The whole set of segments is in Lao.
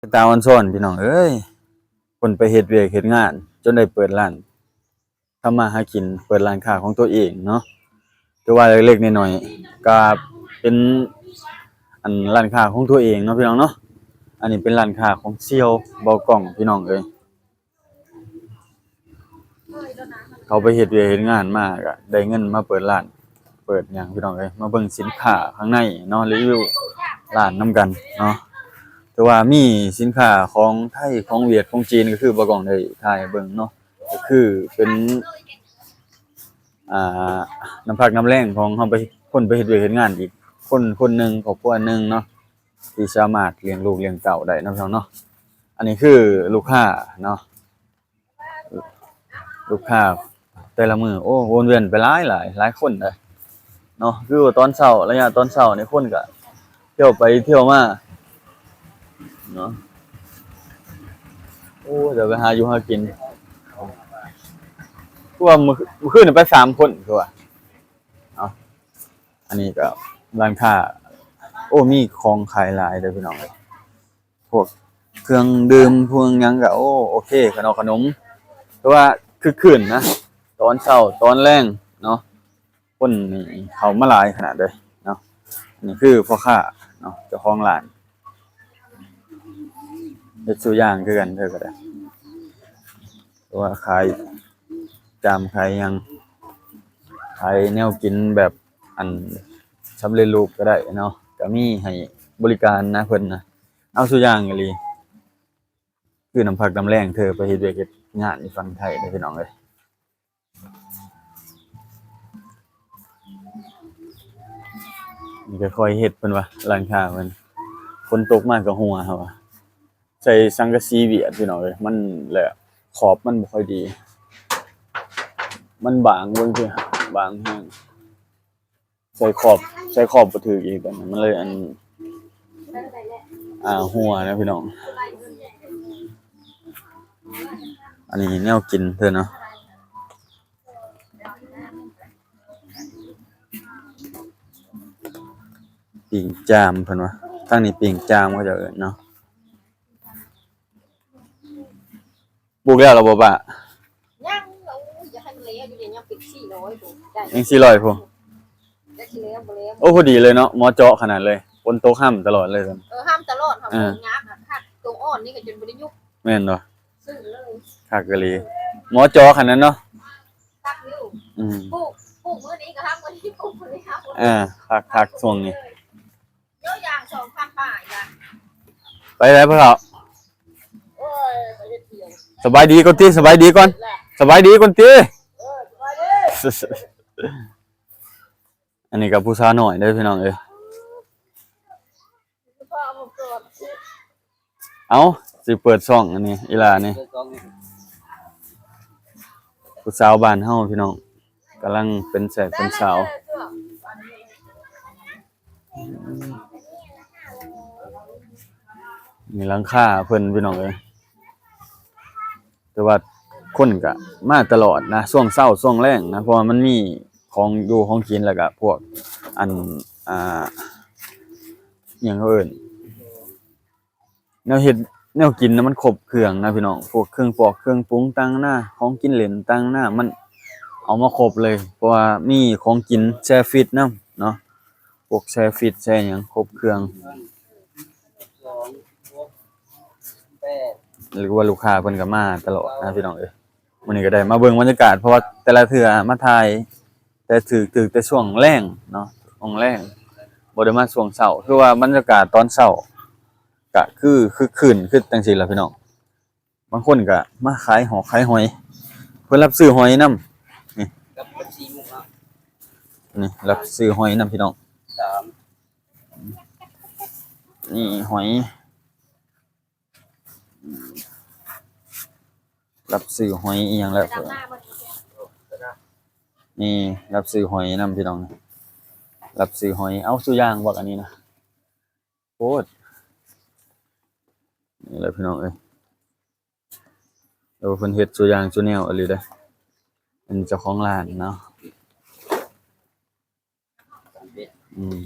ຕາອອນຊອນພີ່ນ້ອງເອີຍ, ຄົນໄປເຮັດວຽກເຮັດງານ ຈົນໄດ້ເປີດຮ້ານ ທຳມາຫາກິນ ເປີດຮ້ານຄ້າຂອງຕົວເອງເນາະ. ຖືວ່າເລັກໆນ້ອຍໆ ກະເປັນ ອັນ ຮ້ານຄ້າຂອງຕົວເອງເນາະພີ່ນ້ອງເນາະ. ອັນນີ້ເປັນຮ້ານຄ້າຂອງສ່ຽວເບົາກ້ອງພີ່ນ້ອງເອີຍ. ເຂົາໄປເຮັດວຽກເຮັດງານມາ ກະໄດ້ເງິນມາເປີດຮ້ານ ເປີດຫຍັງພີ່ນ້ອງເອີຍ. ມາເບິ່ງສິນຄ້າຂ້າງໃນເນາະ, ຣີວິວຮ້ານນຳກັນເນາະ. ແຕ່ວ່າມີສິນຄ້າຂອງໄທ ຂອງຫວຽດ ຂອງຈີນ ກະຄືເບົາກ້ອງໄດ້ຖ່າຍໃຫ້ເບິ່ງເນາະ, ກະຄືເປັນ ອ່າ ນ້ຳພັກນ້ຳແຮງຂອງເຮົາໄປ ຄົນໄປເຮັດວຽກເຮັດງານອີກຄົນ ຄົນໜຶ່ງ ຄອບຄົວໜຶ່ງເນາະ ທີ່ສາມາດລ້ຽງລູກລ້ຽງເຕົ້າໄດ້ເນາະພີ່ນ້ອງເນາະ. ອັນນີ້ຄືລູກຄ້າເນາະ, ລູກຄ້າແຕ່ລະມື້ ໂອ້ ວົນວຽນໄປຫຼາຍໆ ຫຼາຍຄົນເດ້ເນາະ. ຄືວ່າຕອນເຊົ້າ ໄລຍະຕອນເຊົ້ານີ້ ຄົນກະທ່ຽວໄປທ່ຽວມາເນາະ. ໂອ້ ດຽວໄປຫາຢູ່ຫາກິນ. ຄືວ່າມື້ ມື້ຄືນໄປສາມຄົນ ຄືວ່າ ເອົາ ອັນນີ້ກະຮ້ານຄ້າ ໂອ້ ມີຂອງຂາຍຫຼາຍເດີພີ່ນ້ອງເອີຍ. ພວກເຄື່ອງດື່ມ ພວກຫຍັງກະ ໂອ້ ໂອເຄ ຂະໜົມ ຂະໜົມ ແຕ່ວ່າຄຶກຄື້ນນະ ຕອນເຊົ້າຕອນແລງເນາະ. ຄົນນີ້ເຂົ້າມາຫຼາຍຂະໜາດເລີຍເນາະ. ນີ້ຄືພໍ່ຄ້າເນາະ ເຈົ້າຂອງຮ້ານ ເຮັດສູ່ຢ່າງຄືກັນເດີກະໄດ້ ຫຼືວ່າຂາຍຈາມຂາຍຫຍັງ ຂາຍແນວກິນແບບ ອັນ ສຳເລັດຮູບກະໄດ້ເນາະ, ກະມີໃຫ້ບໍລິການນະເພິ່ນນະ. ເອົາ ສູ່ຢ່າງອີ່ຫຼີ ຄືນ້ຳພັກນ້ຳແຮງເທີໄປເຮັດວຽກເຮັດງານຢູ່ຝັ່ງໄທເດີພີ່ນ້ອງເອີຍ. ນີ້ກະຄ່ອຍເຮັດ ເພິ່ນວ່າ ຮ້ານຄ້າເພິ່ນ ຝົນຕົກມາກະຮົ່ວ ເຮົາວ່າ ໃສ່ສັງກະສີຫວຽດພີ່ນ້ອງເອີຍ, ມັນແຫຼະ ຂອບມັນບໍ່ຄ່ອຍດີ ມັນບາງ ເບິ່ງຕິ ບາງແຮງ. ໃສ່ຂອບ ໃສ່ຂອບບໍ່ຖືກອີກ ມັນເລີຍ ອັນ ອ່າ ຮົ່ວນະພີ່ນ້ອງ. ອັນນີ້ແນວກິນເພິ່ນເນາະ, ປີ້ງຈາມເພິ່ນວ່າ ທາງນີ້ປີ້ງຈາມເຂົາເຈົ້າເອີ້ນເນາະ. ປູກແລ້ວລະບໍ່ປ້າ? ຍັງ ໂອ້ຍ ຢ່າໃຫ້ມັນແລ້ວ ຢູ່ນີ້ຍັງເປັນສີ່ຮ້ອຍພຸ້ນ ຍັງສີ່ຮ້ອຍພຸ້ນ. ຈັກຊິແລ້ວບໍ່ແລ້ວ ໂອ້ ພໍດີເລີຍເນາະ, ໝໍເຈາະຂະໜາດເລີຍ. ຝົນຕົກຫ້ຳຕະຫຼອດເລີຍ ເອີ ຫ້ຳຕະຫຼອດ ເອີ ຫາໂກງງາມ ຄັກ ໂຕອ່ອນນີ້ກະຈົນບໍ່ໄດ້ຍຸບ ແມ່ນບໍ່? ຊື້ເລີຍ ຄັກອີ່ຫຼີ ໝໍເຈາະຂະໜາດເນາະ. ຄັກຢູ່ ອືມ ປູກ ປູກມື້ນີ້ກະຮັກ ມື້ນີ້ປູກມື້ນີ້ຮັກ ເອີ ຄັກໆ ຊ່ວງນີ້. ໂຍ ຢ່າງສອງພັນບາດລະ ໄປໄດ້ພໍ່ເຖົ້າ? ໂອ້ຍ ໄປເຮັດວຽກ ສະບາຍດີກ່ອນຕິ ສະບາຍດີກ່ອນ ສະບາຍດີກ່ອນຕິ. ເອີ ສະບາຍດີ ອັນນີ້ກະຜູ້ສາວນ້ອຍເດີພີ່ນ້ອງເອີຍ. ເອົາ ຊິເປີດຊ່ອງອັນນີ້ ອີ່ຫຼ້ານີ້ ເປີດຊ່ອງນີ້ ຜູ້ສາວບ້ານເຮົາພີ່ນ້ອງ ກຳລັງເປັນແຊບເປັນສາວ. ນີ້ຫຼັງຄາເພິ່ນພີ່ນ້ອງເອີຍ, ແຕ່ວ່າຄົນກະມາຕະຫຼອດນະ ຊ່ວງເຊົ້າຊ່ວງແລງນະ ເພາະວ່າມັນມີຂອງຢູ່ຂອງກິນ ແລ້ວກະພວກ ອັນ ອ່າ ຫຍັງເຂົາເອີ້ນ ແນວເຮັດແນວກິນນະ ມັນຄົບເຄື່ອງນະພີ່ນ້ອງ, ພວກເຄື່ອງປອກເຄື່ອງປຸງຕ່າງນານາ ຂອງກິນຫຼິ້ນຕ່າງນານາ ມັນເອົາມາຄົບເລີຍ ເພາະວ່າມີຂອງກິນແຊ່ຟຣີດນຳເນາະ, ພວກແຊ່ຟຣີດແຊ່ຫຍັງຄົບເຄື່ອງ ຫຼືວ່າລູກຄ້າເພິ່ນກະມາຕະຫຼອດນະພີ່ນ້ອງເອີຍ. ມື້ນີ້ກະໄດ້ມາເບິ່ງບັນຍາກາດ ເພາະວ່າແຕ່ລະເທື່ອມາຖ່າຍແຕ່ຖືກ ຖືກແຕ່ຊ່ວງແລງເນາະ ຊ່ວງແລງ ບໍ່ໄດ້ມາຊ່ວງເຊົ້າ. ຄືວ່າບັນຍາກາດຕອນເຊົ້າກະຄືຄຶກຄື້ນຄືຈັ່ງຊີ້ລະພີ່ນ້ອງ, ບາງຄົນກະມາຂາຍຫອກຂາຍຫອຍ ເພິ່ນຮັບຊື້ຫອຍນຳ ນີ້ ກັບບັນຊີມຸກເນາະ ນີ້ ຮັບຊື້ຫອຍນຳພີ່ນ້ອງ ສາມ ນີ້ຫອຍ ອືມ ຮັບຊື້ຫອຍອີ່ຫຍັງແລ້ວ ນີ້ ຮັບຊື້ຫອຍນຳພີ່ນ້ອງ ຮັບຊື້ຫອຍ. ເອົາ ສູ່ຢ່າງບັກອັນນີ້ນະ ໂພດ ນີ້ແຫຼະພີ່ນ້ອງເອີຍ. ໂອ້ ເພິ່ນເຮັດສູ່ຢ່າງສູ່ແນວອີ່ຫຼີເດ້. ອັນນີ້ເຈົ້າຂອງຮ້ານເນາະ ອືມ.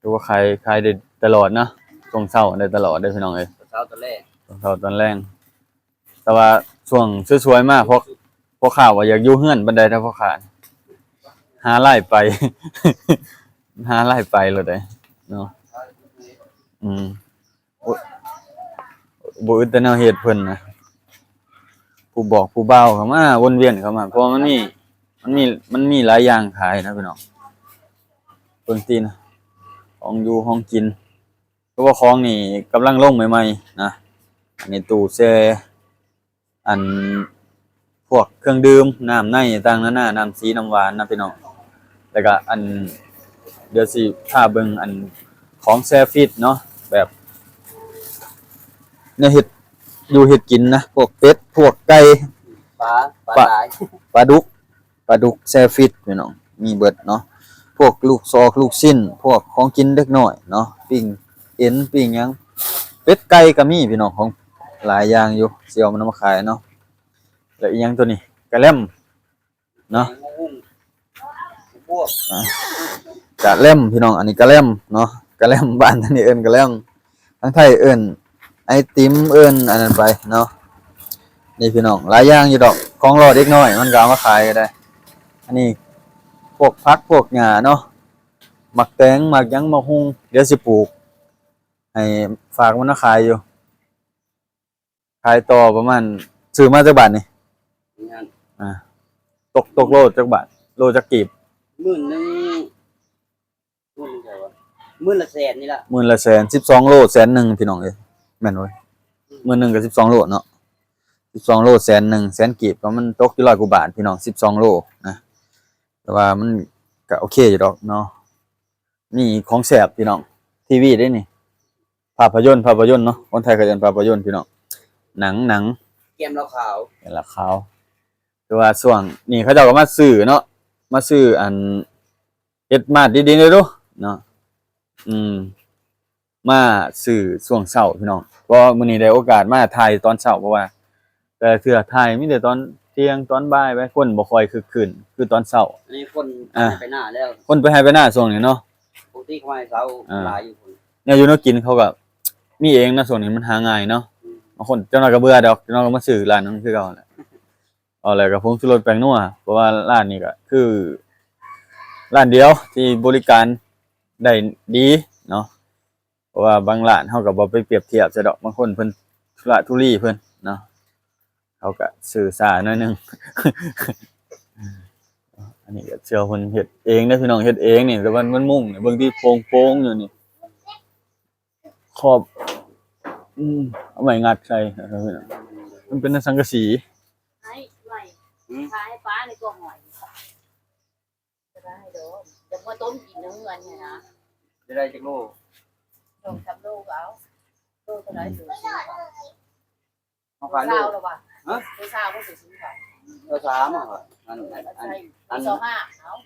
ຖືວ່າຂາຍ ຂາຍໄດ້ຕະຫຼອດເນາະ ຊ່ວງເຊົ້າໄດ້ຕະຫຼອດເດ້ພີ່ນ້ອງເອີຍ ເຊົ້າຕອນແລງ ຊ່ວງເຊົ້າຕອນແລງ. ແຕ່ວ່າຊ່ວງສວຍໆມາ ພໍ່ ພໍ່ຄ້າວ່າຢາກຢູ່ເຮືອນປານໃດເດ້ພໍ່ຄ້າ ຫາລາຍໄປ ຫາລາຍໄປໂລດເດ້ເນາະ. ອືມ ໂອ້ຍ ບໍ່ອຶດແຕ່ແນວເຮັດເພິ່ນນະ ຜູ້ບອກຜູ້ບ່າວເຂົ້າມາ ວົນວຽນເຂົ້າມາ ເພາະວ່າມັນມີ ມັນມີ ມັນມີຫຼາຍຢ່າງຂາຍນະພີ່ນ້ອງ. ເບິ່ງຕິນະ ຂອງຢູ່ຂອງກິນ ເພາະວ່າຂອງນີ້ກຳລັງລົງໃໝ່ໆນະ. ອັນນີ້ຕູ້ແຊ່ ອັນ ພວກເຄື່ອງດື່ມ ນ້ຳໃນຕ່າງໆນານາ ນ້ຳສີນ້ຳຫວານນະພີ່ນ້ອງ. ແລ້ວກະອັນ ດຽວຊິພາເບິ່ງອັນ ຂອງແຊ່ຟຣີດເນາະ ແບບ ແນວເຮັດຢູ່ເຮັດກິນນະ ພວກເປັດ ພວກໄກ່ ປາ ປາ ປາ ຕາຍ ປາດຸກ ປາດຸກແຊ່ຟຣີດພີ່ນ້ອງ ມີເບິດເນາະ. ພວກລູກຊອກລູກຊິ້ນ ພວກຂອງກິນເດັກນ້ອຍເນາະ ປີ້ງເອັນປີ້ງຫຍັງ ເປັດໄກ່ກໍມີພີ່ນ້ອງ ຂອງຫຼາຍຢ່າງຢູ່ ຊິເອົາມານຳມາຂາຍເນາະ. ແລ້ວອີຫຍັງໂຕນີ້ ກະແລັມເນາະ ໝາກຫຸ່ງ ບວບ ອ່າ ກະແລັມພີ່ນ້ອງ ອັນນີ້ກະແລັມເນາະ ກະແລັມ ບ້ານທາງນີ້ເອີ້ນກະແລັມ ທາງໄທເອີ້ນໄອຕິມ ເອີ້ນອັນນັ້ນໄປເນາະ. ນີ້ພີ່ນ້ອງ ຫຼາຍຢ່າງຢູ່ດອກ ຂອງຫຼໍ່ເດັກນ້ອຍ ມັນກໍເອົາມາຂາຍກໍໄດ້. ອັນນີ້ພວກຜັກພວກຫຍ້າເນາະ ໝາກແຕງ ໝາກຫຍັງ ໝາກຫຸ່ງ ດຽວຊິປູກໃຫ້ ຝາກມັນມາຂາຍຢູ່ ຂາຍຕໍ່ປະມານ ຊື້ມາຈັກບາດນີ້? ອ່າ ຕົກ ຕົກໂລຈັກບາດ? ໂລຈັກກີບ? ໝື່ນໜຶ່ງ ໝື່ນໜຶ່ງເທົ່າໃດວະ? ໝື່ນລະແສນນີ້ລະ ໝື່ນລະແສນ ສິບສອງໂລແສນໜຶ່ງ ພີ່ນ້ອງເອີຍ ແມ່ນບໍ່? ອືມ ໝື່ນໜຶ່ງກໍສິບສອງໂລເນາະ ສິບສອງໂລແສນໜຶ່ງ ແສນກີບກໍມັນຕົກຢູ່ຮ້ອຍກວ່າບາດພີ່ນ້ອງ ສິບສອງໂລນະ. ແຕ່ວ່າມັນກໍໂອເຄຢູ່ດອກເນາະ ມີຂອງແຊບພີ່ນ້ອງ ທີວີເດ້ນີ້ ພາບພະຍົນ ພາບພະຍົນເນາະ ຄົນໄທເຂົາເອີ້ນພາບພະຍົນພີ່ນ້ອງ ໜັງ ໜັງ ແກ້ມເຫຼົ້າຂາວ ແກ້ມເຫຼົ້າຂາວ. ຄືວ່າຊ່ວງນີ້ເຂົາເຈົ້າກໍມາຊື້ເນາະ ມາຊື້ອັນ ເຮັດມາດດີໆເດີເນາະ ອືມ ມາຊື້ຊ່ວງເຊົ້າພີ່ນ້ອງ ເພາະມື້ນີ້ໄດ້ໂອກາດມາຖ່າຍຕອນເຊົ້າ ເພາະວ່າແຕ່ລະເທື່ອຖ່າຍມີແຕ່ຕອນທ່ຽງຕອນບ່າຍໄປ ຄົນບໍ່ຄ່ອຍຄຶກຄື້ນຄືຕອນເຊົ້າ. ອັນນີ້ຄົນ ອ່າ ໄປໄຮ່ໄປນາແລ້ວ ຄົນໄປໄຮ່ໄປນາຊ່ວງນີ້ເນາະ ປົກກະຕິເຂົາໃຫ້ເຊົ່າ ອ່າ ຫຼາຍຢູ່ພຸ້ນ ແນວຢູ່ແນວກິນເຂົາກໍມີເອງນະ ຊ່ວງນີ້ມັນຫາງ່າຍເນາະ ອືມ ບາງຄົນຈັກໜ້ອຍກໍເບື່ອດອກ ຈັກໜ້ອຍກໍມາຊື້ຮ້ານນັ້ນຄືເກົ່າແຫຼະ. ເອົາແລ້ວກໍຜົງຊູລົດແປ້ງນົວ ເພາະວ່າຮ້ານນີ້ກໍຄືຮ້ານດຽວທີ່ບໍລິການໄດ້ດີເນາະ ເພາະວ່າບາງຮ້ານເຮົາກໍບໍ່ໄປປຽບທຽບໃສ່ດອກ ບາງຄົນເພິ່ນທຸລະທຸລີເພິ່ນເນາະ ເຮົາກໍຊື່ຊ້າໜ້ອຍໜຶ່ງ. ອັນນີ້ກໍເຊື່ອເພິ່ນເຮັດເອງເດ້ພີ່ນ້ອງ ເຮັດເອງນີ້ ແຕ່ວ່າມັນມຸງນີ້ ເບິ່ງຕິໂປ່ງໆຢູ່ນີ້ ຂອບ ອືມ ເອົາໄມ້ງັດໃສ່ ມັນເປັນສັງກະສີ ໃຫ້ໄວ້ ອືມ ຖ້າໃຫ້ປ້ານີ້ກໍຫອຍ ຈະໄດ້ດອກ ຈະມາຕົ້ມກິນໃນເຮືອນນີ້ນະ ຈະໄດ້ຈັກໂລ? ສອງສາມໂລກໍເອົາ ໂລເທົ່າໃດ? ໂລ ເຮົາຂາຍໂລ ຊາວແລ້ວວ່າ ຮະ ໂລຊາວບໍ່ໄດ້ຊື້ຂາຍ ຊາວສາມ ອັນ ອັນ ອັນ ຊາວຫ້າ ເອົາ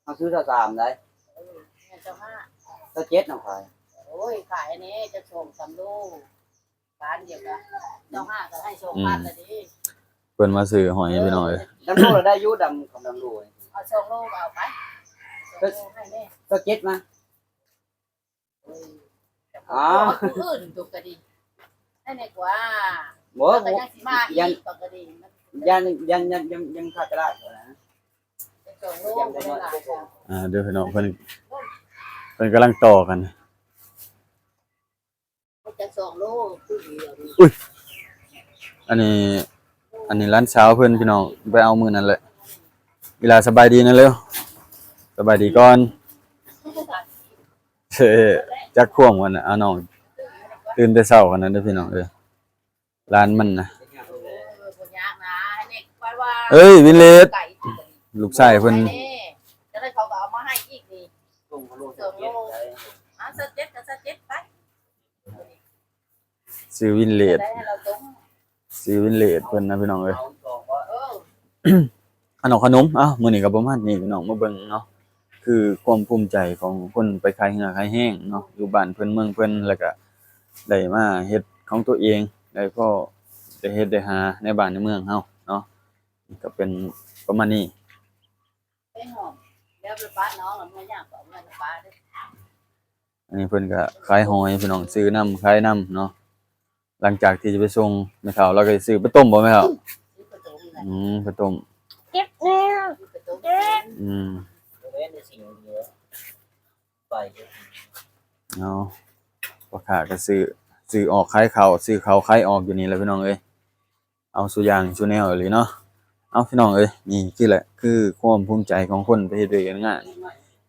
ເຮົາຊື້ຊາວສາມໄດ໋ ເອີ ແມ່ນຊາວຫ້າ ຊາວເຈັດເຮົາຂາຍ ໂອ້ຍ ຂາຍອັນນີ້ຈັກສອງສາມໂລ ບາດດຽວກໍຊາວຫ້າກໍໃຫ້ສອງພັນລະເດ້ ເພິ່ນມາຊື້ຫອຍພີ່ນ້ອງເອີຍ ດຳໂລລະໄດ້ຢູ່ ດຳ ດຳໂລ ເອົາສອງໂລກໍເອົາໄປ ສອງໂລໃຫ້ແດ່ ຊາວເຈັດມາ ອໍ ຜູ້ອື່ນຕົກກະດີ ໃຫ້ແດ່ກວ່າ ບໍ່ ກໍຍັງຊິມາອີກ ຍັງ ຕົກກະດີ ຍັງ ຍັງ ຍັງ ຍັງ ຍັງຂາດຕະຫຼາດຢູ່ນະ ສອງໂລກໍໄດ້ຫຼາຍ ອ່າ ເດີພີ່ນ້ອງ ເພິ່ນ ເພິ່ນກຳລັງຕໍ່ກັນ ຈັກສອງໂລ ຄືດຽວນີ້ ອຸ້ຍ ອັນນີ້ ອັນນີ້ຫຼານສາວເພິ່ນພີ່ນ້ອງ ໄປເອົາມື້ນັ້ນແຫຼະ ອີຫຼາສະບາຍດີນະເລີວ ສະບາຍດີກ່ອນ. ຈັກຄວາມກັນນະ ອາ ນ້ອງ ຕື່ນແຕ່ເຊົ້າກັນນະເດີພີ່ນ້ອງເອີຍ ຫຼານມັນນະ ເອີຍ ວິນເລດ ລູກຊາຍເພິ່ນ ຈະໄດ້ເຂົາກໍເອົາມາໃຫ້ອີກນີ້ ສອງໂລ ອ່າ ຊາວເຈັດກໍຊາວເຈັດໄປ ຊື່ວິນເລດ ຈະໄດ້ໃຫ້ລາວຕົງ ຊື່ວິນເລດເພິ່ນນະພີ່ນ້ອງເອີຍ ເອີ ຂະໜົມຂະໜົມ ເອົ້າ ມື້ນີ້ກໍປະມານນີ້ພີ່ນ້ອງ ມາເບິ່ງເນາະ ຄືຄວາມພູມໃຈຂອງຄົນໄປຂາຍເຫື່ອຂາຍແຮງເນາະ ຢູ່ບ້ານເພິ່ນເມືອງເພິ່ນ ແລ້ວກະໄດ້ມາເຮັດຂອງຕົວເອງ ໄດ້ພໍໄດ້ເຮັດໄດ້ຫາໃນບ້ານໃນເມືອງເຮົາເນາະ ກໍເປັນປະມານນີ້ ໄປຫອມ ແລ້ວໄປປະນ້ອງ ເອົາເມືອຍ່າງ ເອົາເມືອນຳປາເດີ້. ອັນນີ້ເພິ່ນກໍຂາຍຫອຍພີ່ນ້ອງ ຊື້ນຳຂາຍນຳເນາະ. ຫຼັງຈາກທີ່ຈະໄປສົ່ງແມ່ເຖົ້າ ລາວກໍຊິຊື້ໄປຕົ້ມບໍ່ແມ່ເຖົ້າ? ອືມ ໄປຕົ້ມ ເກັບແລ້ວ ອືມ ເອົາ ພໍ່ຄ້າກໍຊື້ ຊື້ອອກຂາຍເຂົ້າ ຊື້ເຂົ້າຂາຍອອກຢູ່ນີ້ແຫຼະພີ່ນ້ອງເອີຍ. ເອົາສູ່ຢ່າງສູ່ແນວອີ່ຫຼີເນາະ. ເອົາ ພີ່ນ້ອງເອີຍ ນີ້ຄືແຫຼະ ຄືຄວາມພູມໃຈຂອງຄົນໄປເຮັດວຽກເຮັດງານ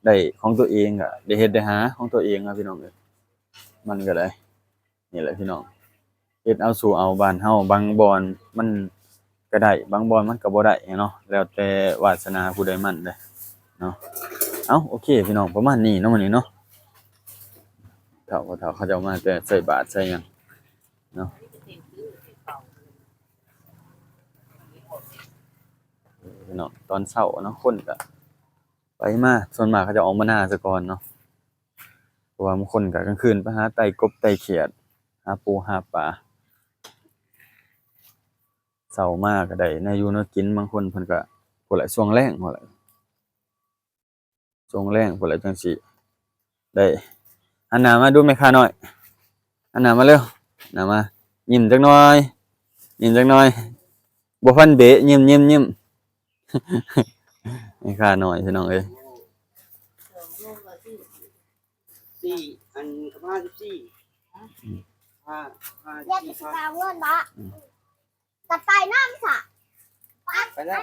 ໄດ້ຂອງຕົວເອງກໍໄດ້ເຮັດໄດ້ຫາຂອງຕົວເອງເນາະ ພີ່ນ້ອງເອີຍ. ມັນກໍໄດ້ ນີ້ແຫຼະພີ່ນ້ອງ ເຮັດເອົາສູ້ເອົາ. ບ້ານເຮົາບາງບ່ອນມັນກໍໄດ້ ບາງບ່ອນມັນກໍບໍ່ໄດ້ເນາະ ແລ້ວແຕ່ວາສະໜາຜູ້ໃດມັນເດ້ເນາະ. ເອົ້າ ໂອເຄພີ່ນ້ອງ ປະມານນີ້ເນາະ ມື້ນີ້ເນາະ. ເຖົ້າ ພໍ່ເຖົ້າເຂົາເຈົ້າມາແຕ່ໃສ່ບາດໃສ່ຫຍັງເນາະ ພີ່ນ້ອງ. ຕອນເຊົ້າເນາະ ຄົນກໍໄປມາ ສ່ວນມາກເຂົາເຈົ້າອອກມານາຊະກ່ອນເນາະ ເພາະວ່າບາງຄົນກໍກາງຄືນໄປຫາໄຕ່ກົບໄຕ່ຂຽດ ຫາປູຫາປາ. ເຊົ້າມາກໍໄດ້ແນວຢູ່ແນວກິນ ບາງຄົນເພິ່ນກໍ ພຸ້ນແຫຼະ ຊ່ວງແລງພຸ້ນແຫຼະ ຊ່ວງແລງພຸ້ນແຫຼະ ຈັ່ງຊິໄດ້. ຫັນໜ້າມາດູແມ່ຄ້ານ້ອຍ ຫັນໜ້າມາເລັວ ໜ້າມາ ຍິ້ມຈັກໜ່ອຍ ຍິ້ມຈັກໜ່ອຍ ບໍ່ພັນເບະ ຍິ້ມ ຍິ້ມ ຍິ້ມ. ແມ່ຄ້ານ້ອຍ ພີ່ນ້ອງເອີຍ ສີ່ ອັນ ຫ້າສິບສີ່ ອືມ ຫ້າ ຫ້າ ຢາກຊິເອົາເງິນບໍ? ອືມ ກະໄປນຳຊະ ໄປແລ້ວ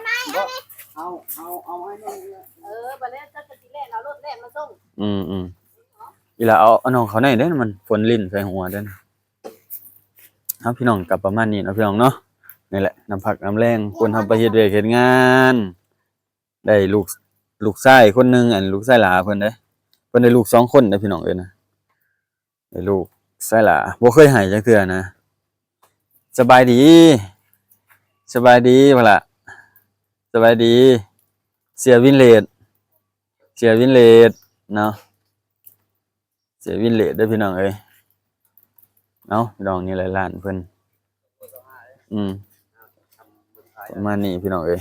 ເອົາ ເອົາ ເອົາໃຫ້ນ້ອງ ເອີ ບາດແລ້ວເຈົ້າກະຊິແລ່ນເອົາລົດແລ່ນມາສົ່ງ. ອືມໆ ອີ່ຫຼ້າເອົາ ເອົານ້ອງເຂົ້າໃນເດ້ ມັນຝົນຫຼິ້ນໃສ່ຫົວເດ້. ເອົາ ພີ່ນ້ອງ ກໍປະມານນີ້ເນາະ ພີ່ນ້ອງເນາະ. ນີ້ແຫຼະ ນ້ຳພັກນ້ຳແລງ ຄົນເຮົາໄປເຮັດວຽກເຮັດງານ ໄດ້ລູກ ລູກຊາຍຄົນໜຶ່ງ ອັນ ລູກຊາຍຫຼ້າເພິ່ນເດ້ ເພິ່ນໄດ້ລູກສອງຄົນເດ້ ພີ່ນ້ອງເອີຍນະ. ໄດ້ລູກຊາຍຫຼ້າ ບໍ່ເຄີຍໄຫ້ຈັກເທື່ອນະ. ສະບາຍດີ ສະບາຍດີພຸ້ນລະ ສະບາຍດີ ເສຍວິນເລດ ເສຍວິນເລດເນາະ ເສຍວິນເລດເດີ ພີ່ນ້ອງເອີຍ. ເອົາ ພີ່ນ້ອງ ນີ້ແຫຼະຫຼານເພິ່ນ ອືມ ປະມານນີ້ ພີ່ນ້ອງເອີຍ.